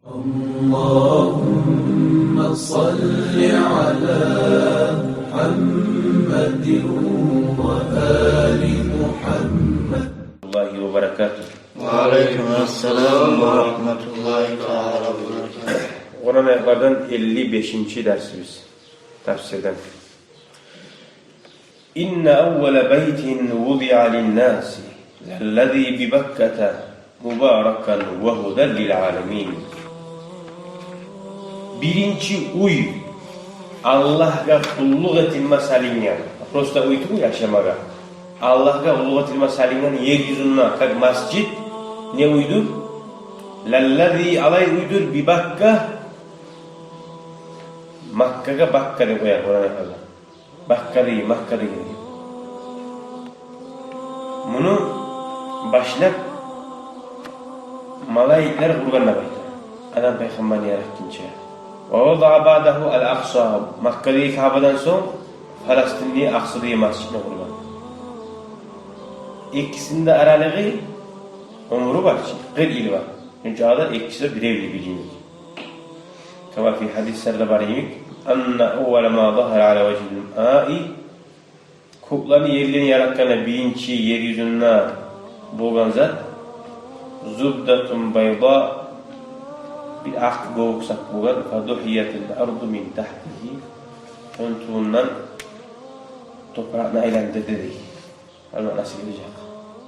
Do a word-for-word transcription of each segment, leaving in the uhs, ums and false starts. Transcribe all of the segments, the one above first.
اللهم صل على محمد وآل محمد. الله وبركاته. وعليكم السلام ورحمة الله تعالى وبركاته. Къуран аятлардан элли бешинчи дарсыбыз, тафсирден. إن أول بيت وضع للناس للذي ببكة مباركا وهدى للعالمين. Биринчи уьй Аллагьгъа къуллукъ этилме салынгъан, просто уьй тюгюл яшамагъа, Аллагьгъа къуллукъ этилме салынгъан ер юзюнде, как масжид, не уьйдюр? للذي, алай уьйдюр, ببكة, Маккагъа Бакка деп къояр Къуран аятларда. Бакка деген, Макка деген. Муну башлап малайиклер къургъан деп айта, Адам пайхаммарны яратгъынча. ووضع بعده الأقصى, Маккадагъы Каабадан сонг Палестиндеги Акъсадагъы масжидни къургъан. Экисинде аралыгъы, оьмюрю бар чы, къыркъ йыл бар. Чюнки ада экиси биревлей билинеди. كما في حديث, сарда бар йимик, أن أول ما ظهر على وجه الماء, кёклени, ерлени яратгъанда биринчи ер юзюнде болгъан зат, زبدة بيضاء, бир акъ гёбюк зат болгъан, فدحيت الأرض من تحته, ону тюбюнден топуракъны айландырды дей. Ана насип этежек.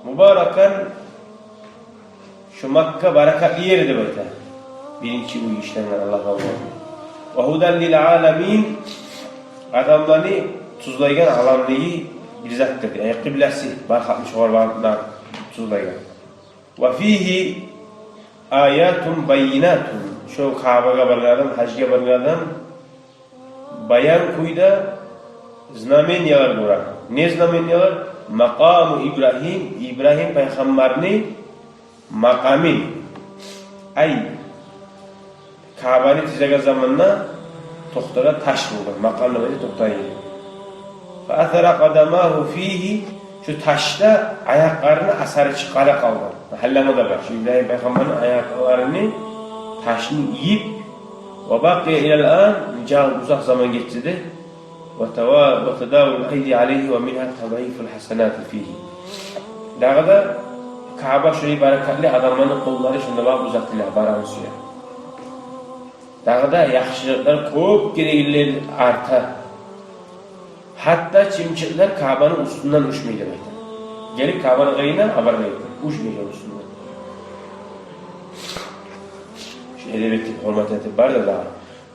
مباركا, шу Макка баракатлы ер деп айта. Биринчи уьй ишленген Аллагь къабул этди. وهدى للعالمين, адамланы тюзлейген, аламланы бир затдыр. Яни къыбласы, бар халкъны шогъар багъып тюзлейген. وفيه آيات بينات, шо Каабагъа баргъан адам, гьажгъа баргъан адам баян кюйде знамениялар гёре. Не знамениялар? مقام إبراهيم, Ибрагьим пайхаммарны макъамы. Ай, Каабаны тизеген заманда токътагъан таш болгъан, макъам деп айта токътайгъан ер. فأثر قدماه فيه, шу ташда аякъларыны асары чыкъгъан къалгъан. Гьаллама да бар. Шу Ибрагьим пайхаммарны аякъларыны ташны ийип, وبقي إلى الآن, нече узакъ заман гетсе де, وتوا-, وتداوى الأيدي عليه ومنها تضعيف الحسنات فيه. Дагъы да Кааба шолай баракатлы, адамланы къоллары шонда бар узатыла, барагъан сюе. Дагъы да яхшылыкълар кёп гелегенлер арта. Гьатта чымчыкълар Каабаны уьстюнден учмай деп айта. Гелип Каабаны къырыйына, а бармай, учмай ону уьстюнден. Шу эдеп этип, гьюрмет этип бар да дагъы.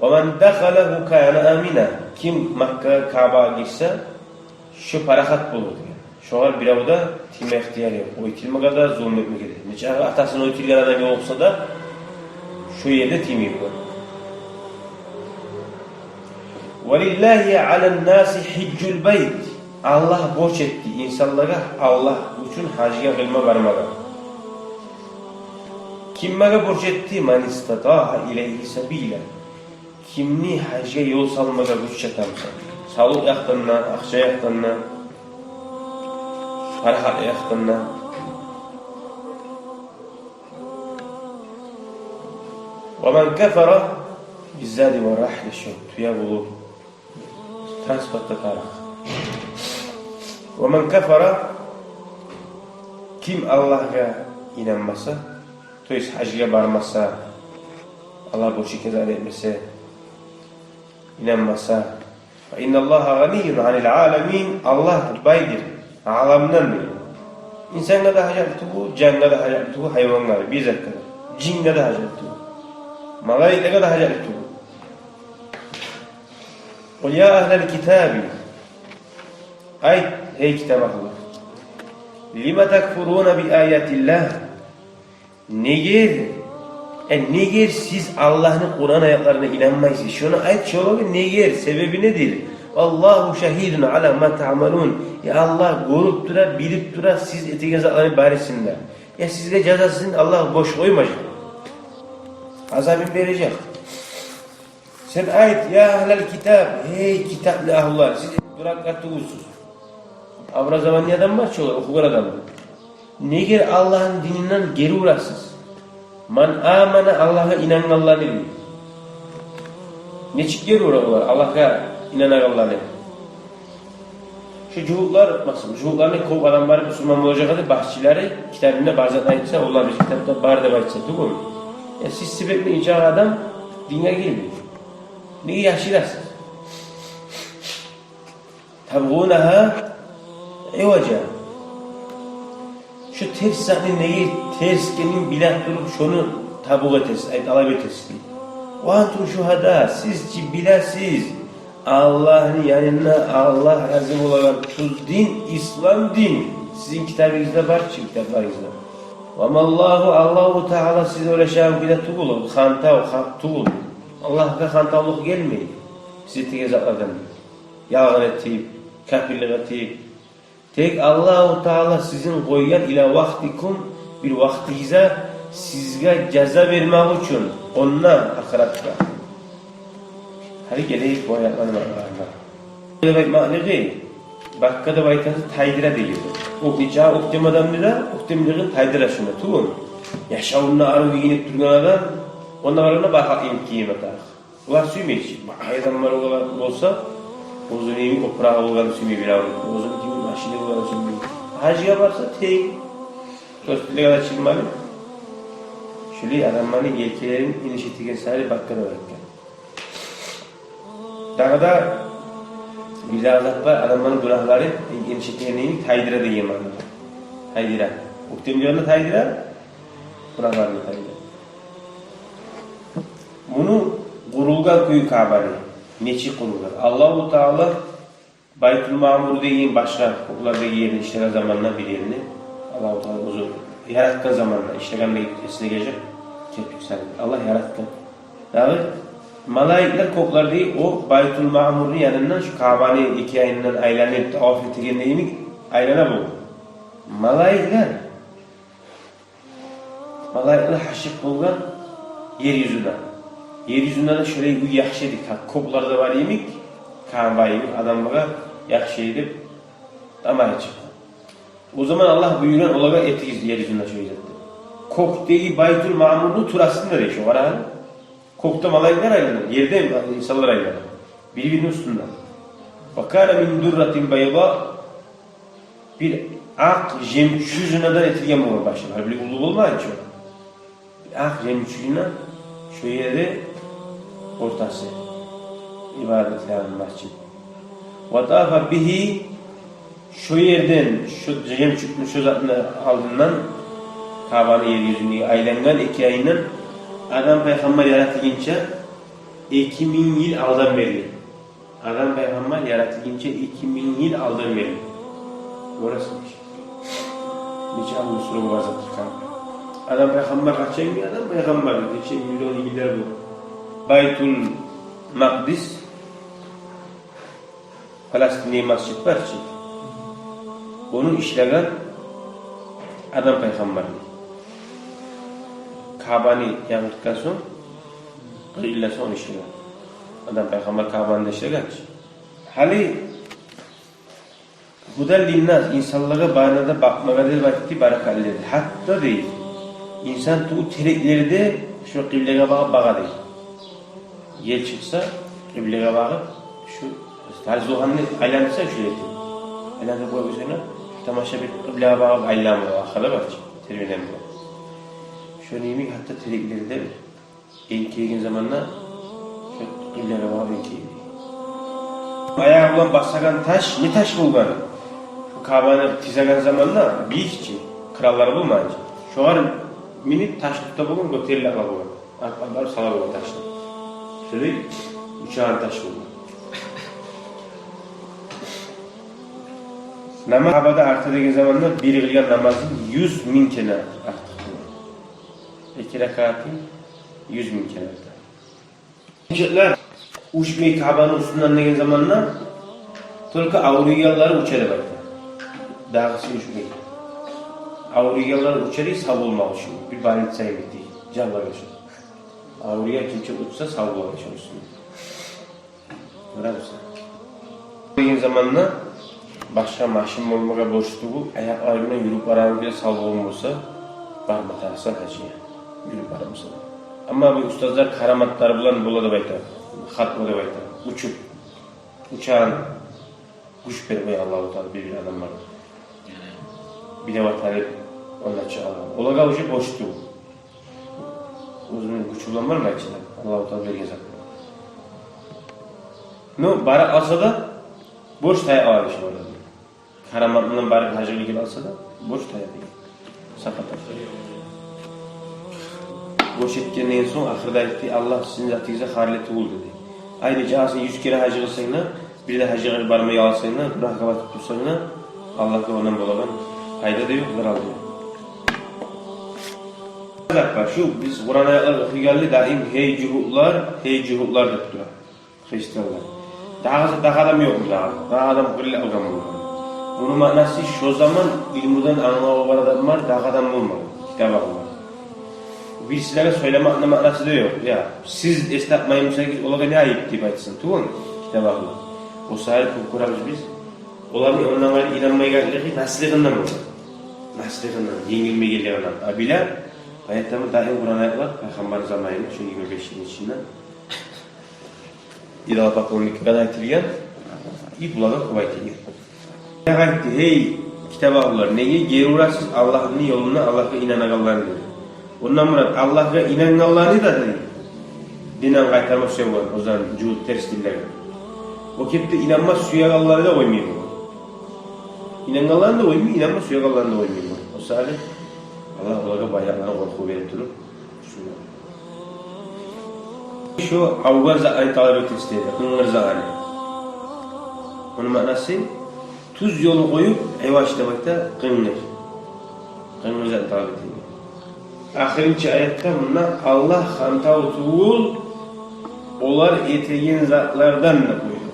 ومن دخله كان آمنا. Ким Маккагъа, Каабагъа гирсе, шо парахат болур деген. Шогъар бирев де тийме ихтияры ёкъ. Оьлтюрмеге де, зулму этмеге де. Нечакъы атасын оьлтюрген адам ёкъ буса да, шо ерде тиймей бола. ولله على الناس حج البيت. Аллагь борч этди инсанлагъа Аллагь учун гьажгъа, къылма бармагъа. Кимге борч этди? من استطاع إليه سبيلا. Кимни гьажгъа ёл салмагъа гюч чата буса. Савлукъ якъдан да, акъча якъдан да, парахат якъдан да. ومن كفر بالزاد والرحلة, шо тюе болуп, транспорт да тарыкъ. ومن كفر, ким Аллагьгъа инанмаса, то есть гьажгъа бармаса, Аллагь борч этген затны этмесе, инанмаса, فإن الله غني عن العالمين, Аллагь байдыр аламдан, дей. Инсангъа да гьажатлы тюгюл, жангъа да гьажатлы тюгюл, гьайвангъа да, бир затгъа да. Жингге де гьажатлы тюгюл. Малайиклеге де гьажатлы тюгюл. قل يا أهل الكتاب, айт, гьей китап агьлю, لم تكفرون بآيات الله. Негер, э, негер сиз Аллагьны Къуран аятларына инанмайсыз? Шону айт, шоланы негер, себеби недир? والله شهيد على ما تعملون. Я Аллагь гёрюп тура, билип тура сиз этеген затланы барысын да. Я сизге жазасын Аллагь бош къоймажакъ. Азабын бережек. Сен айт, يا أهل الكتاب, гьей китапны агьлулары, сиз дурак тюгюлсюз. Образованиедан бар чы олар, охугъан адамлар. Негер Аллагьны дининден гери урасыз? Ман амана, Аллагьгъа инангъанланы. Нечик ер бола олар, Аллагьгъа инанагъанланы? Шу жугьутлар, масала, жугьутланы кёп адам барып мусулман болажакъ деп башчылары, китабында бар зат айтса, олар бизин китапда бар деп айтса, тюгюлмю? Э, сиз себепли нече адам динге гирмей. Неге яшырасыз? Табгъунагьа иважа. Шу терс затны неге терс экенин биле туруп, шону табугъ этесиз, ай, талап этесиз дей. Ва антум шугьада, сиз чи билесиз, Аллагьны янында Аллагь рази болагъан тюз дин, ислам дин. Сизин китабыгъызда бар чы, китапларыгъызда. Ва маллагьу, Аллагьу Таала сиз ойлашагъан кюйде тюгюл, хантав, гьакъ тюгюл. Аллагьгъа хантавлукъ гелмей. Сиз этеген затлардан ялгъан этип, капирлик этип. Тек Аллагьу Таала сизин къойгъан ила вакътикум, бир вакътигизге, сизге жаза бермек учун, онда ахыратда. Гьали гелейик бу аятланы маъналарына. Деп айтмакълыгъы, бакка деп айтасы тайдыра деген. О нече оьктем адамны да, оьктемлигин тайдыра шунда, тюгюлмю? Яшавунда арив гийинип тургъан адам, онда баргъанда бакъа гийинип гийме тарыкъ. Олар сюймей чи. Бакъа адамлар олар болса, оьзюню йимик опурагъы болгъанны сюймей бирев. Оьзюню йимик машини болгъанны сюймей. Гьажгъа барса тек. Тёстюлеге де чыкъмагъа. Шулай адамланы елкелерин энишетеген саялы бакка деп айтгъан. Дагъы да бир дагъы зат бар, адамланы гюнагьларын энишетегенин тайдыра деген маънада. Тайдыра. Оьктемлигин тайдыра, гюнагьларын тайдыра. Муну къурулгъан кюю Каабаны нечик къурулгъан? Аллагьу Таала Байтул Маъмур деген башгъа кёклердеги ерни ишлеген заманда бир ерни, Аллагьу Таала оьзю яратгъан заманда ишлегенлиги эсине гележек, кирпич салып. Аллагь яратгъан. Дагъы малайиклер кёклердеги о Байтул Маъмурну янындан, шу Каабаны эки янындан айланып, таваф этегенде йимик айлана болгъан. Малайиклер Малайиклер гьашыкъ болгъан ер юзюне. Ер юзюнде де шолай уьй яхшы эди, как кёклерде бар йимик, Кааба йимик адамлагъа яхшы эди деп тамагъы чыкъгъан. О заман Аллагь буюргъан олагъа: «Этигиз ер юзюнде шолай зат», — деп. Кёкдеги Байтул Маъмурну турасында дей, шогъар гьали. Кёкде малайиклер айлана, ерде инсанлар айлана. Бири-бирини уьстюнде. «Ва кана мин дурратин байда». Бир акъ жемчужинадан этилген болгъан башлап. Гьар бир уллу болмагъан чы. Бир акъ жемчужина, шо ерде ортасы. Ибадат этилеген межит. «Ва тафа бигьи», шо ерден, шо жемчугъуну, шо затны алдындан Каабаны ер юзюнде айлангъан эки янындан Адам пайхаммар яратылгъынча эки минг йыл алдан берли. Адам пайхаммар яратылгъынча эки минг йыл алдан берли. Гёресиз чи, нече уллу срогу бар зат экен. Адам пайхаммар къачан гелген? Адам пайхаммар нече миллион йыллар бу. Байтул Макъдис, Палестинде межит бар чы, ону ишлеген Адам пайхаммар. Каабаны янгыртгъан сонг, къыркъ йылдан сонг ону ишлеген. Адам пайхаммар Каабаны да ишлеген чы. Гьали «гьудан линнас», инсанлагъа, барына да бакъмагъа деп айтды, баракаллы деди. Гьатта дей, инсан тюгюл, тереклер де шо къыблагъа багъып багъа дей. Ел чыкъса, къыблагъа багъып, шу гьали Зугьалны айландырса, шу ерде айландырып къоюп, шону тамаша бир къыблагъа багъып айланма, ахырда бар чы, тербенме. Шону йимик гьатта тереклер де энкейген заманда шо къыблагъа багъып энкейген. Аягъы булан басагъан таш не таш болгъан? Шо Каабаны тизеген заманда бийик чи, кранлар болмагъан чы. Шогъар минип ташны тута болгъан, гётерилип къала болгъан. Ат-, атлап сала болгъан ташны. Шолай учагъан таш болгъан. Намаз Каабада арта деген заманда бир къылгъан намазы юз минг керен артыкъ болгъан. Эки ракааты юз минг керен арта. Мунапикълар учмай Каабаны уьстюнден деген заманда только авруйгъанлары уча деп айта. Дагъысы учмай. Авруйгъанлары уча дей, сав болмакъ учун. Бир больница йимик дей, жанлар учун. Авруйгъан кимче учса, сав болар учун уьстюнде. Гёремисен? Деген заманда башгъа машин болмагъа борч тюгюл, аякъларынг булан юрюп барагъан кюйде сав болгъан болса, барма тарыкъсан гьажгъа. Билип барамысан? Амма бу устазлар караматлар булан бола деп айта. Хатму деп айта. Учуп, учагъан гюч бермей Аллагьу Таала бир-бир адамлагъа. Бир де ваталып, онда чыгъа. Олагъа уже бош тюгюл. Оьзюню гючю булан бар ма ичинде? Аллагьу Таала берген зат. Ну, бара алса да, бош тая ала иши бар. Караматындан барып гьажгъа геле алса да, бош тая деген. Сакъат. Бош этгенден сонг ахырда айтды: «Аллагь сизин затыгъызгъа харли тюгюл», — деди. Айны жагъасын юз керен гьажгъа гелсенг де, бир де гьажгъа бармай къалсанг да, гюнагьгъа батып турсанг да, Аллагьгъа ондан болагъан пайда да ёкъ, зарал да ёкъ. Зат бар, шу биз Къуран аятлар охуйгъанлы даим «гьей жугьутлар, гьей жугьутлар» деп тура христианлар. Дагъы, дагъы адам ёкъму дагъы? Дагъы адам къырылып алгъан болгъан. Муну маънасы, шо заман илмудан англаву бар адам бар, дагъы адам болмагъан, китап охугъан. Бирисилеге сёйлемекни маънасы да ёкъ. Я, сиз эс тапмаймысагъыз, олагъа не айып деп айтсын, тюгюлмю? Китап охугъан. О саялы кёп гёребиз биз. Оланы ондан къайры инанмай гелгенлиги наслыгъындан болгъан. Наслыгъындан, енгилмей гелгенлиги. А биле, поэтому даим Къуран аятлар пайхаммар заманында, шо йигирма беш йылны ичинде идолопоклонникге де айтылгъан, и булагъа кёп айтылгъан. Неге айтды: «Гьей, китап агьлулар, неге гери урасыз Аллагьны ёлундан, Аллагьгъа инанагъанланы?» — деди. Ондан мурат, Аллагьгъа инангъанланы да, дей, динден къайтарма сюеген, о заман жугьут, терс динлеге. О кепде инанма сюегенлени де къоймай болгъан. Инангъанланы да къоймай, инанма сюегенлени де къоймай болгъан. О саялы Аллагь олагъа байлыкъланы къоркъув берип туруп, шо авгъан затланы талап этесиз деди, къынгыр затланы. Ону маънасы, тюз ёлну къоюп, айваш деп айта, къынгыр. Къынгыр затланы талап этеген. Ахырынчы аятда мунда Аллагь хантав тюгюл олар этеген затлардан деп къойду.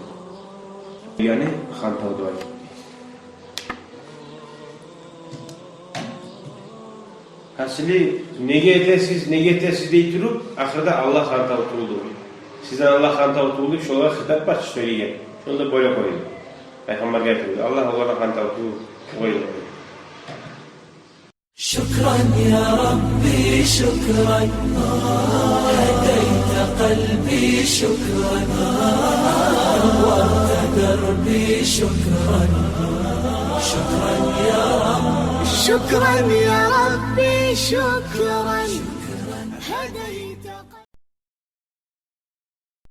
Яни хантав деп айтды. Гьасили, неге этесиз, неге этесиз дей туруп, ахырда Аллагь хантав тюгюл деп. Сизден Аллагь хантав тюгюл деп, шолагъа хитап бар чы сёйлейген. Шону да бойлап къойду. Пайхаммаргъа айтылды. Аллагь олагъа хантав тюгюл, къойду. شكرا يا ربي شكرا، هديت قلبي شكرا، نورت دربي شكرا، شكرا يا رب. شكرا يا ربي شكرا.